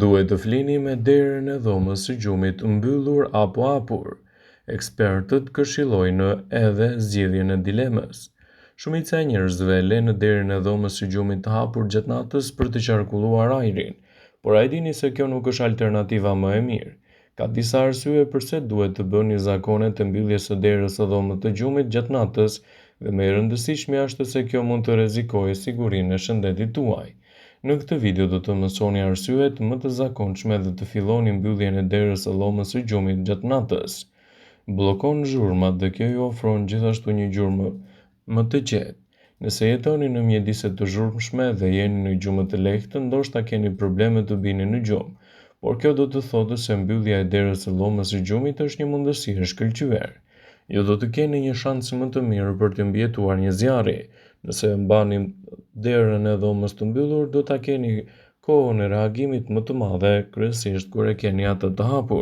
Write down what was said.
Duhet të flini me derën e dhomës së gjumit mbyllur apo hapur? Ekspertët këshillojnë edhe zgjidhjen e dilemës. Shumica e njerëzve lenë derën e dhomës së gjumit të hapur gjatë natës për të qarkulluar ajrin, por a e dini se kjo nuk është alternativa më e mirë? Ka disa arsye përse duhet të bëni zakonet e mbylljes së derës së dhomës të gjumit gjatë natës dhe më e rëndësishmja është se kjo mund të rrezikojë sigurinë e shëndetit tuaj. Në këtë video do të mësoni arsyet më të zakonshme dhe të filloni mbylljen e derës së dhomës së gjumit gjatë natës. Bllokon zhurmat dhe kjo ju ofron gjithashtu një gjumë më të qetë. Nëse jetoni në mjedise të zhurmshme dhe jeni në gjumë të lehtë, ndoshta keni probleme të bini në gjumë, por kjo do të thotë se mbyllja e derës së dhomës së gjumit është një mundësi e shkëlqyer. Ju do të keni një shans më të mirë për të mbijetuar një zjarri. Nëse mbani derën e dhomës të mbyllur, do ta keni kohën e reagimit më të madhe, kryesisht kur e keni atë të hapur.